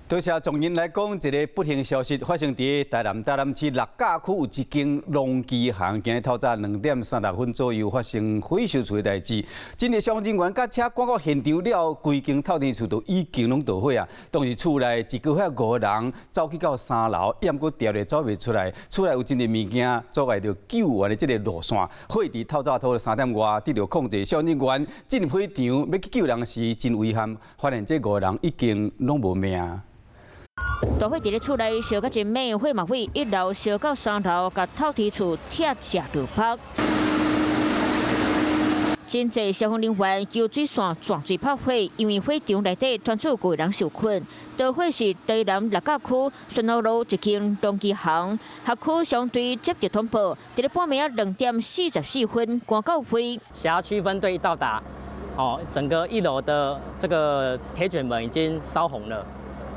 多謝眾人來講，一個不幸消息發生佇台南台南市六甲區有一間農機行，今日透早2點36分左右發生火燒厝的代誌。真濟消防人員佮車趕到現場了，規間透天厝都已經攏著火啊！當時厝內一個遐五個人走去到三樓，猶閣牢咧走袂出來，厝內有真濟物件阻礙著救援的這个路線。火佇透早頭3點外得著控制，消防人員進入火場欲去救人時，真遺憾，發現這五個人已經攏無命。大火佇咧厝內燒甲真猛，火嘛對一樓燒到三樓，共透天厝拆食落腹。真濟消防人員救水線撞水拍火，因為火場內底傳出有人受困。著火是台南六甲區順和路一間農機行，轄區消防隊接著通報，佇咧半暝仔2點44分，趕到會。轄區分隊一到達，哦，整個一樓的這個鐵捲門已經燒紅了。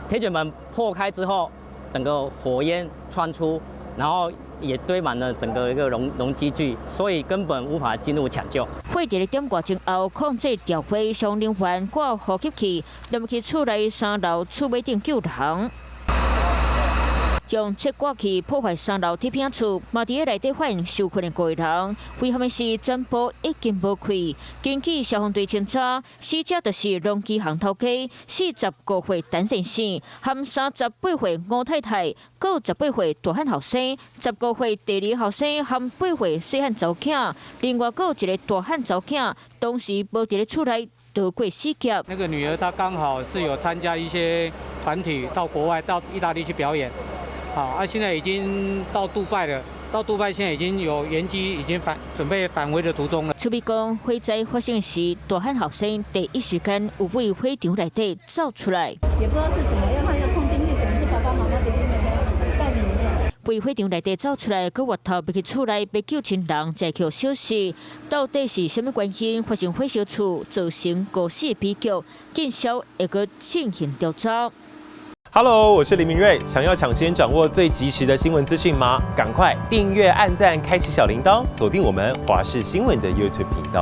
鐵捲門破開之後，整個火焰竄出，然後也堆滿了整個一個農機具，所以根本無法進入搶救。火佇咧點外鐘後控制著火，消防人員掛呼吸器，入去厝內三樓厝尾頂救人。用切割器破壞三樓鐵片厝，嘛佇咧內底發現受困的五個人。遺憾的是，全部已經無氣。根據消防隊清查，死者就是農機行頭家，45歲陳先生，含38歲吳太太，閣18歲大漢後生，15歲第二後生含8歲細漢查某囝，另外閣有一个大漢查某囝，當時無佇咧厝內，逃過死劫。那個女兒她剛好是有參加一些團體到國外到意大利去表演。好，啊，現在已經到杜拜了，到杜拜現在已經有原機，已經返準備返回的途中了。厝邊講，火災發生時，大漢後生第一時間有對火場內底走出來。也不知道是怎麼樣，他又衝進去，可能是爸爸媽媽、弟弟妹妹在裡面。對火場內底走出來，閣越頭欲去厝內欲救親人，才予燒死。到底是啥物原因發生火燒厝，造成五死悲劇？警消會閣進行調查。 Hello，我是林明瑞。想要搶先掌握最及時的新聞資訊嗎？趕快訂閱、按讚、開啟小鈴鐺，鎖定我們華視新聞的 YouTube 頻道。